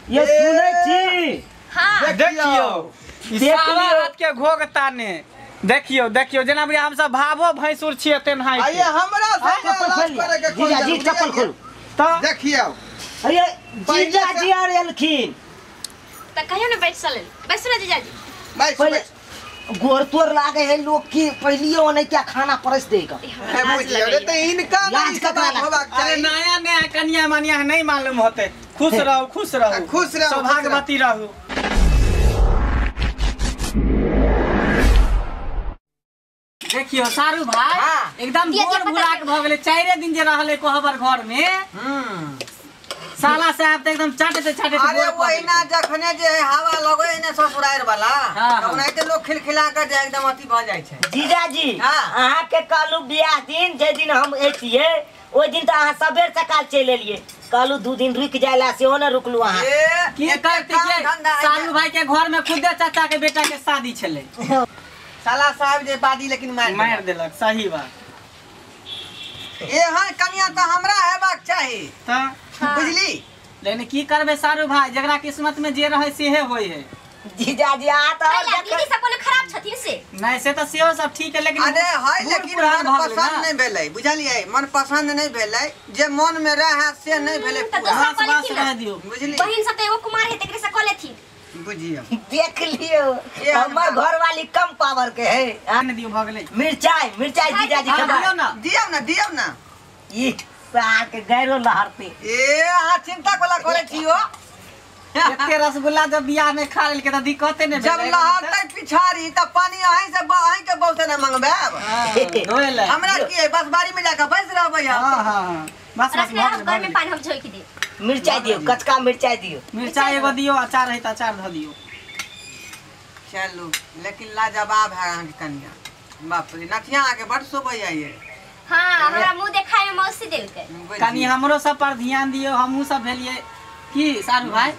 ये सुनै छी। हां देखियो ई सावा हाथ के घोग ताने देखियो देखियो जेना बुझा हम सब भावो भैंसुर छियै तेनाही। आइए हमरा से करे के जीजा जी चप्पल खोलू त देखियो। अरे जीजा जी आर एलखिन त कहियो ने बैठ चल बैसू ना जीजा जी। बैठ पहिले गोर तोर लागे है लोग की पहलियो नहीं क्या खाना परस देगा। अरे त इनका लाज ककरा होबाक अरे चाही। नया नया कन्या मनिया नहीं मालूम होते। खुश रहो खुश रहो खुश रहो, सौभाग्यवती रहो। देखियो सारू भाई हाँ। एकदम दिया गोर बुराक भ गेलै। 4 दिन जे रहलै कोहबर घर में साला साहब त एकदम चाटते चाटते अरे गोर कऽ ओहिना जखने जे है हवा लगे है ने ससुरार वाला हाँ, त हाँ। ओनाहिते लोग खिलखिला के जे एकदम अथी भ जाइ छै। जीजा जी हाँ। अहाँ के कहलू बियाह दिन जे दिन हम एतियै ओहि दिन त अहाँ सबेर सकाल चलि एलियै। कहलू 2 दिन रुकि जाय ला सेहो न रुकलू अहाँ। ए की एते करते काम के धंधा है सारू भाई के घर में खुदे चाचा के बेटा के शादी छलै। साला साहब जे बाजी लेकिन मार मार देलक। सही बात। एहन कन्या त हमरा हेबाक चाही त बुझली। लेकिन की करबे सारू भाई जकरा किस्मत में जे रहे सेहे होय है। जीजा जी अहाँ त और कैला दीदी सब कोनो खराब छथिन से नहीं से त सेहो सब ठीक है लेकिन अरे है बूढ़ लेकिन पुरान मन भऽ गेलै पसंद ना। नहीं भेलै बुझलियै। मन पसंद नहीं भेलै जे मन में रहे से नहीं भेलै त पूरा। दोसर बस कऽ बस लेथिन रह ना। दियौ। बुझली बहिन सब त एगो कुमार है तेकरे से कऽ लेथिन। बुझियौ देख लियो ये हमर घर वाली कम पावर के है। हाँ? नहि दियौ भऽ गेलै। मिरचाई मिरचाई जीजा जी हाँ, खेबै। दियौ ना। दियौ ना दियौ ना। ई साग के गैरो लहरते। ए अहाँ चिंता कोला करै छियो। एते रसगुल्ला जब बियाह में खा लेलकै त दिक्कते नहि जब भेलै। लहरतै पिछाड़ी त पानी अहीं से अहीं के बहुते न मंगबायब। हाँ, धोए ले। हमरा की है बस बाड़ी में जाके बैस रहबै हम। हाँ हाँ हाँ बस बस रखने भऽ रहब गेलै, घर भऽ में गेलै। पानी हम झोंकि देब। मिरचाई दियौ कचका मिरचाई दियौ। मिरचाई एगो दियौ अचार है त अचार धऽ दियौ। चलू लेकिन लाजवाब है अहाँके कन्या। बाप रे नथिया अहाँके बड शोभैया ये। हां हमरा मुंह देखाय में मौसी देलकै। कनी हमरो सब पर ध्यान दियौ। हमहूँ सब भेलियै की सारू भाई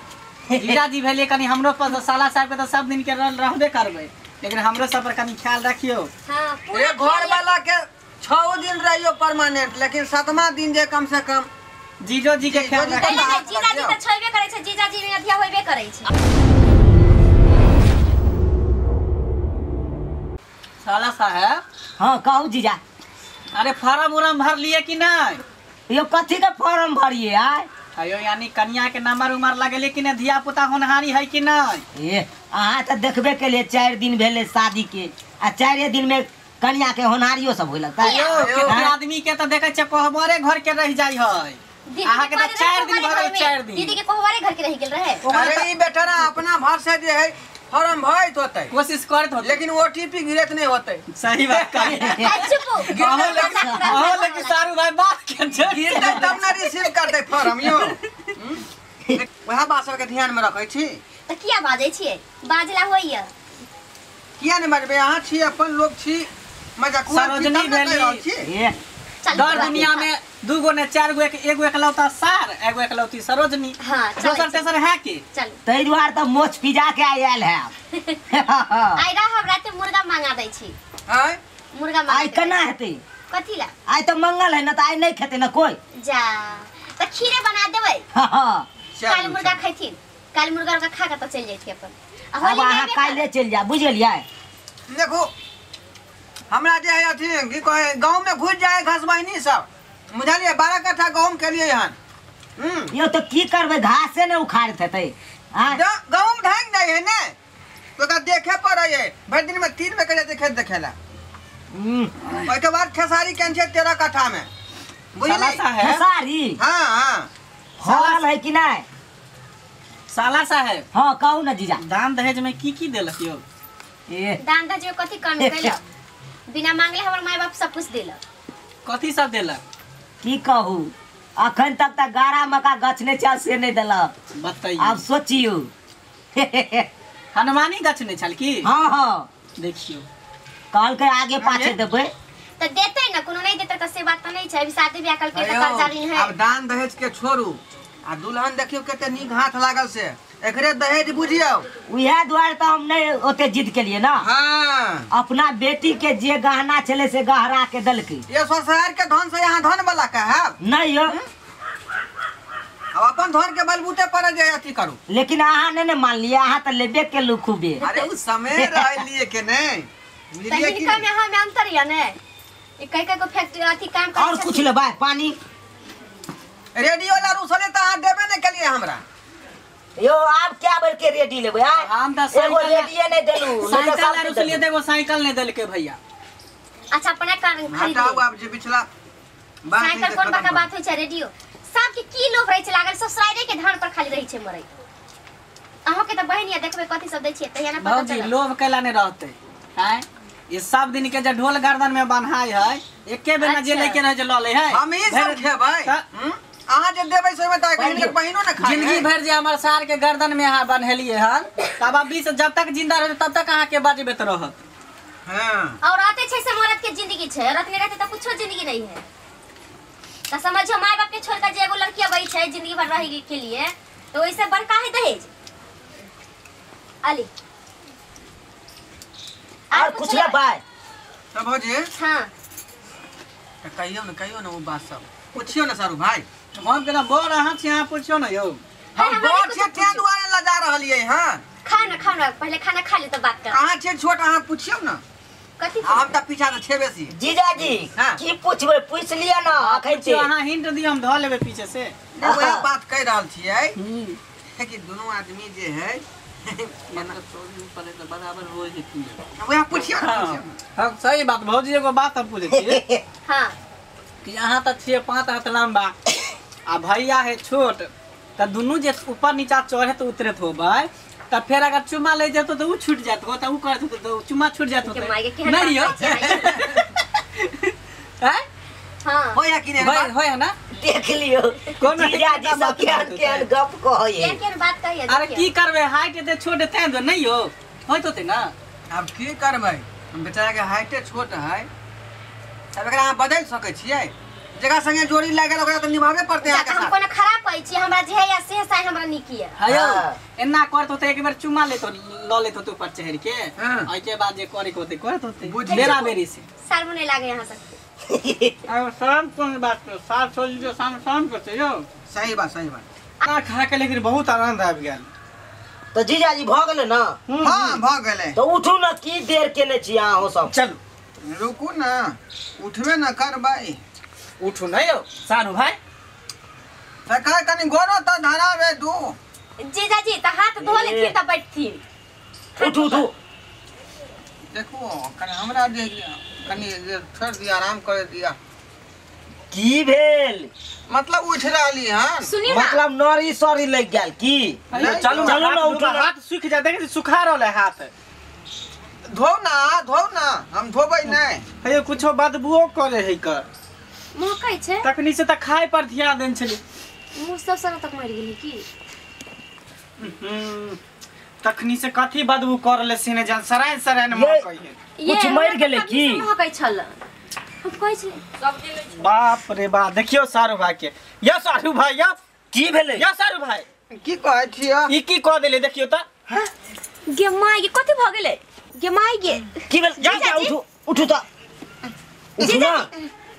जीजाजी भेलियै कनी हमरो पर साला साहब के त सब दिन के रहबे करबै लेकिन हमरो सब पर कनी ख्याल रखियौ। हां पूरा ए घर वाला के 6 दिन रहियो परमानेंट लेकिन 7वां दिन जे कम से कम जीजो जी के ख्याल जीजो जी रखियौ। कैला नहीं जीजाजी त छोइबे करै छै। जीजाजी में अधिया होइबे करै छै। साला साहब हाँ कहू जीजा। अरे फार्म उरम भर लिए कि नहीं? यो कथी के फॉर्म भरिए आय? अयो यानी कन्या के नंबर उमर लगेले कि नहीं? धिया पुता होनहारी है कि नहीं? ए अहाँ त देखबे के लिए 4 दिन भेले शादी के आ 4 दिन में कन्या के होनहारियो सब होय लगता है। अयो केते आदमी के त देखै छै कोहबरे घर के रह जाइ है। अहाँ के त 4 दिन भऽ गेल 4 दिन। दीदी के कोहबरे घर के रह गेल रहे। अरे ई बेटा अपना भर से जे है फॉर्म भरैत होतै कोशिश करत होतै लेकिन ओटीपी गिरत नहीं होतै। सही बात कही। चुप अहो लेकिन सारू भाई बात के गिरतै तब ना रिसीव करतै फॉर्म यो। वएह बात सबके ध्यान में रखै छी। त किया बाजै छियै? बाजला होइया किया नहीं बाजबै? अहाँ छी अपन लोग छी मजाकुआ छी सरोजनी तब ने कहि रहल भेली। छी। ए दर दुनिया में 2 गो ने 4 गो एगो एकलौता सार एगो एकलौती सरोजनी। हाँ, दोसर तेसर है की? चल तै दुआरे त मोछ पिजा के आयल है। आइ रहब राते मुर्गा मंगा दै छी। आय मुर्गा मंगा आइ केना हेतै? कथी ला? आइ त मंगल है न त आइ नहीं खेतै न कोई। जा त खीरे बना देबै। हाँ काल मुर्गा खैथिन। काल मुर्गा उर्गा खा के त चलि जैथिन अपन। आ अब होली अहाँ में काल्हे चलि जायब बुझि गेलियै। देखो हमरा जे है अथी की कहे गाँव में घुस जाए घास बहिनी सब बुझलियै। 12 कट्ठा गहूम केलियै हन। यो तो की करबै घासे ने उखाड़ैत हेतै। गहूम ढांगि जाइ है ने ओकरा देखे पड़ै है। भरि दिन में 3 बेर के जाइ खेत देखेला। ओहिके बाद खेसारी केने छै 13 कट्ठा में बुझलियै। खेसारी हाँ हाँ फड़ल है कि नहीं? साला साहेब हाँ कहू ना जीजा। दान दहेज में की की देलक यौ? ए दान दहेज में कथी कमी कैलक? बिना मांगले हमर माय बाप सब कुछ देलक। कथी सब देलक? की कहू अखन तक त गारा मका गछने छल से नहीं देलक। बताइए अब सोचियो। हनुमानी गछने छल की? हाँ हाँ देखियो कहलकै आगे पाछे देबै त देतै न कोनो नहीं देतै त से बात त नहीं छै। अभी शादी ब्याह करके त कर्जा ऋण है। अब दान दहेज के छोड़ू आ दुल्हन देखियो कते नीक हाथ लागल से एकरे दहेज बुझियो। उहे दुआरे त हम नहीं ओते जिद के लिए ना। हाँ अपना बेटी के जे गहना छले से गहरा के दलकी। ये ससुराल के धन से यहाँ धन वाला का है नहीं यो। अब अपन धन के बलबूते पर जे अथी करू। लेकिन अहाँ ने मान लिया, अहाँ त लेबे के लू खूबे। अरे उ समय रहलिए के ने बुझलिए कि हिनका में अहाँ में अंतर या ने ई कई कई को फैक्ट्री अथी काम करै और कुछ लेबै पानी रेडियो ला रुसले त अहाँ देबे ने केलिए हमरा। यो आप क्या बेर के रेडी लेबै? आ हम त एगो रेडियो नै देलू, साइकिल ला रुसलिए त एगो साइकिल नै देलके भैया। अच्छा अपना कारण खरीद हटाउ आब जे पिछला बात साइकिल कोन बड़का बात होय छै? रेडियो सबके की लोभ रहै छै लागल, ससुरारे के धान पर खाली रहै छै मरै। अहाँ के त बहिन या देखबै कथि सब दै छियै तहिया ना पता भौजी चलत। लोभ कैला नहीं रहते हैं, ये सब दिन के जे ढोल गर्दन में बन्हाय है एके बेर में जे लेके रहे जे ल ले है। हम ई सब खेबै, अहाँ जे देबै से ओहिमे त हिनकर बहिनो ने खाय। जिंदगी भर जे हमर सार के गर्दन में अहाँ बन्हेलिए हन तब अभी से जब तक जिंदा रहते तब तक अहाँ के बजबेत रहत। हां और आते छै से मरद के जिंदगी छै, औरत नहीं रहते त कुछो जिंदगी नहीं है। त समझो माय बाप के छोड़ के जे एगो लड़की अबै छै जिंदगी भर रहे के लिए तो ओइसे बड़का है दहेज। अली और कुछ लेबै त भौजी? हां त कहियो न कहियो न उ बात सब पुछियो न सारू भाई। हम केना बोर अहाँ छी, अहाँ पुछियो न यौ। हम बोर छियै तें दुआरे लजा रहलियै। हां खाओ ना खाओ ना, पहले खाना खा ले तब बात कर। अहाँ छियै छोट, अहाँ पुछियो न। कथि? हम त पीछा से छे बेसी। जीजाजी की पुछबै? पूछ लिअ न अखन से। अहाँ हिंट दियौ हम धऽ लेबै पीछे से। नहीं वएह बात कहि रहल छियै कि दुनू आदमी जे है मतलब बराबर हो जेथिन। वएह पुछियो न। हां सही बात भौजी, एगो बात हम पूछै छियै। हां कि अहाँ त छियै 5 हाथ लंबा आ भैया है छोट, त दुनू जे ऊपर नीचा चढ़े त उतरत होबै, त फेर अगर चुमा ले जेतो त उ छूट जात हो, त उ करत हो त चुमा छूट जात होते नहीं यो हैं? हां होय है कि नहीं होय है ना? देख लियो जीजाजी सब केहन केहन गप कहै, केहन केहन बात कहै। अरे की करबै, हाइट एते छोट तें दो नहीं यो होइत होते ना। अब की करबै, हम बेचारा के हाइटे छोट है, तब एकरा अहाँ बदलि सकै छियै? जकरा संगे जोड़ी लागल ओकरा त निभाबे पड़तै अहाँके हम साथ। कोनो खराब कहै छी? हमरा जे है या से साइ हमरा नीक ये। हयो एना करत होते एक बेर चुमा लेतो ल लेतो तो ऊपर चढ़ के, ओइ के बाद जे करे के होते करत होते बेरा बेरी से। शर्म नहीं लागे यहाँ सब। अब शर्म कोन बात के, सास ससुर जो शाम शाम करते यो। सही बात सही बात। खाना खा के लेकिन बहुत आनंद आबि गेल। त जीजाजी भ गेलै न? हां भ गेलै। त उठू न, की देर केने छी अहाँ सब? चलू रुकू न, उठबे न करबै। उठू न यौ सानू भाई। सरकार कनी गोरो त धरावे दू। जीजाजी त हाथ धो लेथिन त बैठथिन। उठू उठू। देखो कनी हमरा जे कनी छोड़ दिया, आराम करे दिया। की भेल? मतलब उठ रहली हन। मतलब नरी सरी लग गेल की? चलू चलू न उठू, हाथ सूख जा, देख सुखा रहल है हाथ। धो ना धो ना, हम धोबै नहीं। हे कुछो बदबुओ करे है कर महकै छै। तखनी से त खाय पर ध्यान देन छली। मुंह सब सर तक मरि गेलै की? तखनी से कथी बदबू करले सिने जान सराय सराय महकै है। कुछ मरि गेलै की? महकै छल हम कहै छी सब दिन। बाप रे बाप, देखियो सारू भाई के। यो सारू भाई यो की भेलै? यो सारू भाई की कहै छियै? ई की कह देले देखियो त। गे my गे कथी भ गेलै? गे my गे की भेल? उठू उठू त उठू ना।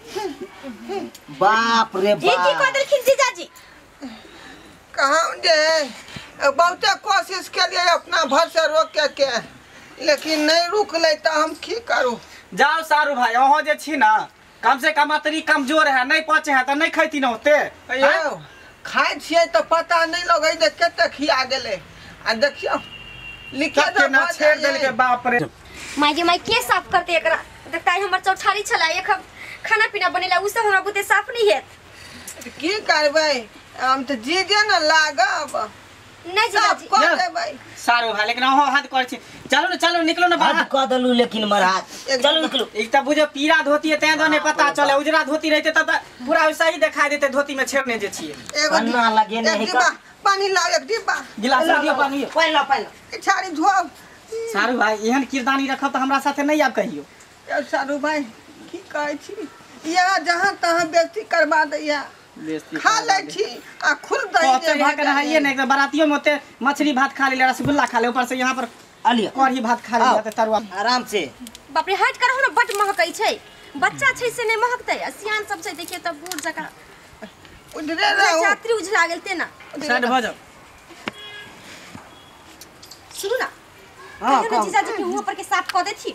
बाप रे बाप, ई की कह देलखिन जीजाजी? कहाँ जे बहुते कोशिश केलिए अपना भर से रोके के, लेकिन नहीं रुकलै त हम की करू? जाओ सारू भाई, अहाँ जे छी ना कम से कम अतरी कमजोर है, नहीं पचे है त नहीं खैती न होते। यौ खाइ छियै त पता नहीं लगै जे कते खिया गेलै। आ देखियौ लिखे के ना छेड़ देलकै। बाप रे my गे my, के साफ करते एकरा? देखता हमर चौठारी छला, एक खाना पीना बनेला उ सब हमरा बुते साफ नहीं हेत। की करबै, हम त जीजे न लागब। नहीं जीजाजी कह देबै सारू भाई, लेकिन अहाँ हाथ करै छी। चलू न चलू निकलू न बाहर। हाथ कह देलू लेकिन मरहाज। चलू निकलू। एक त बुझो पीरा धोती है तें दो नहीं पता चले, उजरा धोती रहते तब पूरा वैसा ही दिखाई देते धोती में छेड़ने जे छियै। एगो अन्ना लगे नहीं डिब्बा पानी लाओ, एक डिब्बा गिलास दियो पानी। पानि लाओ पानि लाओ। छाड़ी धोब। सारू भाई एहन किरदानी रखब त हमरा साथे नहीं आब कहियो। यौ सारू भाई की कहै छी, यहाँ जहाँ तहाँ बेइज्जती करबा दैया। खा लै छी आ खुल दही जे भात नहाइए ने, एकदम बरातियों में होते मछली भात खा ले, रसगुल्ला खा ले, ऊपर से यहाँ पर अलियो कढ़ी भात खा ले त तरुआ आराम से। बाप रे हट करहु न, बड महकै छै। बच्चा छै से नहीं महकतै, आ सियान सब छै देखिए त बूढ़ जकाँ। उधरे रहू। चात्री उझला गेल ते ना। साइड भ जाओ। सुनू ना। हां कहियो ना जीजाजी के मुंह पर के साफ क देथी।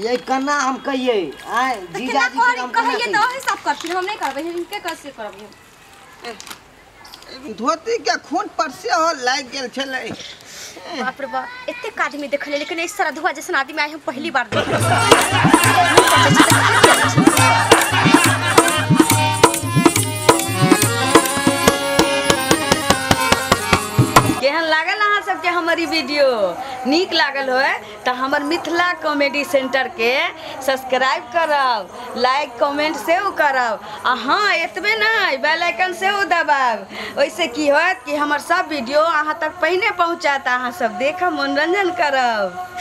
ये कना हम कहिए आय जीजाजी के हम कहिए तो ओहे साफ करथिन, हम नहीं करबै, हिनके कैसे करबै हम। धोती के खून पर से हो लाग गेल छलै। बाप रे बाप, एतेक आदमी देखले लेकिन इस तरह धुआ जैसन आदमी आए हम पहली बार देखले। केहन लागल अहाँ सबके हमर ई वीडियो? नीक लागल होय तऽ हमर मिथिला कॉमेडी सेंटर के सब्सक्राइब करब, लाइक कमेंट सेहो करब आ हाँ एतबे नहि बेल आइकन सेहो दबाब। ओहिसँ की होयत कि हमर सब वीडियो अहाँ तक पहिने पहुँचत, अहाँ सब देखब मनोरंजन करब।